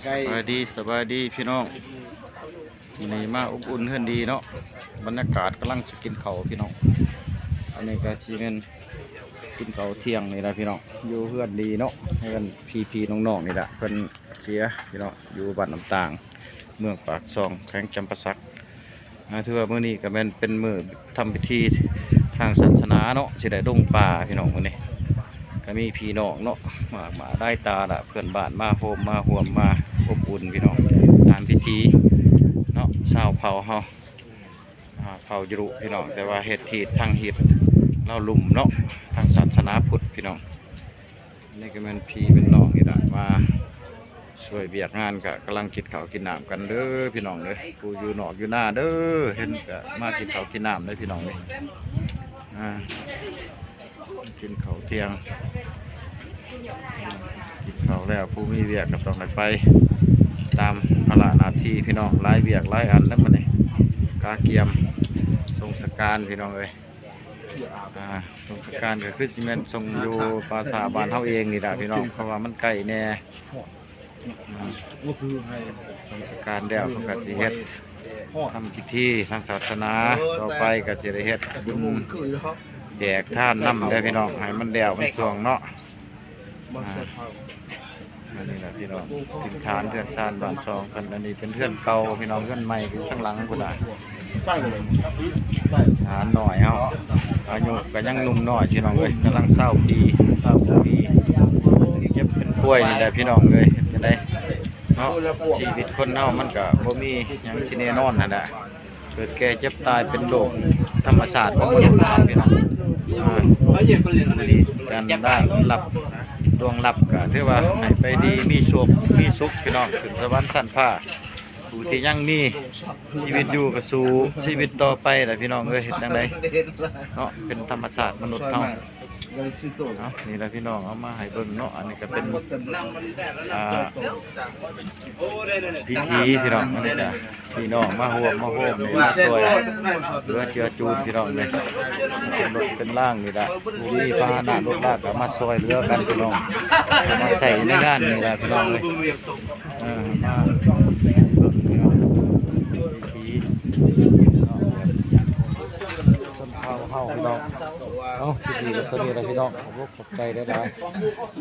ສະບາຍດີ ສະບາຍດີພີ່ນ້ອງ ມື້ນີ້ມາອົບອຸ່ນເຮືອນດີເນາະ ບັນຍາກາດກຳລັງຊິກິນເຂົ້າພີ່ນ້ອງ ອັນນີ້ກໍຊິແມ່ນກິນເຂົ້າທ່ຽງນີ້ລະພີ່ນ້ອງ ຢູ່ເຮືອນດີເນາະ ເຮືອນພີ່ໆນ້ອງໆນີ້ລະ ເພິ່ນເສຍພີ່ນ້ອງ ຢູ່ບ້ານນ້ຳຕາງ ເມືອງປາກຊ່ອງ ແຂວງຈຳປາສັກ. ອ່າ ຖືວ່າມື້ນີ້ກໍແມ່ນເປັນມື້ທຳພິທີທາງສາສະໜາເນາະ ຊິໄດ້ລົງປ່າພີ່ນ້ອງ ມື້ນີ້ກໍມີພີ່ນ້ອງເນາະ ມາ ມາຫຼາຍຕາລະ ເພື່ອນບ້ານມາໂຮມມາຮ່ວມມາອົບອຸ່ນພີ່ນ້ອງ ງານພິທີເນາະ ຊາວເຜົ່າເຮົາ ອ່າ ເຜົ່າຢະລຸພີ່ນ້ອງ ແຕ່ວ່າເຮັດທີ່ທາງຮີດລາວລຸ່ມເນາະ ທາງສາສະໜາພຸດພີ່ນ້ອງ. ອັນນີ້ກໍແມ່ນພີ່ແມ່ນນ້ອງນີ້ລະ ມາຊ່ວຍວຽກງານ ກະກຳລັງກິນເຂົ້າກິນນ້ຳກັນເດີພີ່ນ້ອງເດີ ຜູ້ຢູ່ນອກຢູ່ນາເດີ ເຫັນກະມາກິນເຂົ້າກິນນ້ຳເດີພີ່ນ້ອງເດີ ອ່າ ກິນເຂົ້າທ່ຽງ ກິນເຂົ້າແລ້ວ ຜູ້ມີວຽກກໍຕ້ອງໄດ້ໄປຕາມພາລະໜ້າທີ່ພີ່ນ້ອງ ຫຼາຍວຽກຫຼາຍອັນແລ້ວມື້ນີ້ ກະກຽມສົ່ງສະການພີ່ນ້ອງເອີຍ. ອ່າ ສົ່ງສະການກໍຄືຊິແມ່ນສົ່ງຢູ່ປ່າຊ້າບ້ານເຮົາເອງນີ້ລະພີ່ນ້ອງ ເພາະວ່າມັນໃກ້ແດ່ ອືມ ສົ່ງສະການແລ້ວເພິ່ນກໍຊິເຮັດທຳພິທີທາງສາສະໜາ ຕໍ່ໄປກໍຊິໄດ້ເຮັດບຸນແຈກທານນຳເດີພີ່ນ້ອງ ໃຫ້ມັນແລ້ວມັນຊ່ວງເນາະ. ອ່າ ອັນນີ້ລະພີ່ນ້ອງ ຖິ່ນຖານເຮືອນຊານບ້ານຊ່ອງເພິ່ນ ອັນນີ້ເປັນເຮືອນເກົ່າພີ່ນ້ອງ ເຮືອນໃໝ່ຢູ່ທາງຫຼັງພຸ້ນນະ ຫຼານນ້ອຍເຮົາ ອາຍຸກໍຍັງໜຸ່ມນ້ອຍພີ່ນ້ອງເອີຍ ກຳລັງຊາວປີ ຊາວກວ່າປີ ເຈັບເປັນປ່ວຍນີ້ແຫຼະພີ່ນ້ອງເອີຍ ເຮັດຈັ່ງໃດເນາະ ຊີວິດຄົນເຮົາມັນກໍບໍ່ມີຫຍັງທີ່ແນ່ນອນຫັ້ນແຫຼະ. ເກີດແກ່ເຈັບຕາຍເປັນໂລກທຳມະຊາດຂອງມະນຸດເຮົາພີ່ນ້ອງ ອ່າ ການໄດ້ຮັບດວງລັບກໍຖືວ່າໃຫ້ໄປດີ ມີໂຊກມີສຸກພີ່ນ້ອງ ຂຶ້ນສະຫວັນຊັ້ນຟ້າ ຜູ້ທີ່ຍັງມີຊີວິດຢູ່ກໍສູ້ຊີວິດຕໍ່ໄປແຫຼະພີ່ນ້ອງເອີຍ ເຮັດຈັ່ງໃດເນາະ ເປັນທຳມະຊາດມະນຸດເຮົາ. ເອົາ ນີ້ລະພີ່ນ້ອງ ເອົາມາໃຫ້ເບິ່ງເນາະ ອັນນີ້ກໍເປັນ ອ່າ ພິທີພີ່ນ້ອງ ອັນນີ້ກໍພີ່ນ້ອງມາຮ່ວມມາໂຮມນີ້ ມາຊ່ອຍເຫຼືອເຈືອຈູນພີ່ນ້ອງນີ້ ເປັນລົດເປັນລາງນີ້ລະ ຜູ້ມີພາຫະນະລົດລາກໍມາຊ່ອຍເຫຼືອກັນພີ່ນ້ອງ ມາໃຊ້ໃນງານນີ້ລະພີ່ນ້ອງເອີຍ ເອີ ມາເບິ່ງພີ່ນ້ອງ ວິຖີຊົນເຜົ່າເຮົາພີ່ນ້ອງ ເອົາ ຄລິບນີ້ກໍສ່ຳນີ້ລະພີ່ນ້ອງ ຂອບໃຈຫຼາຍໆ.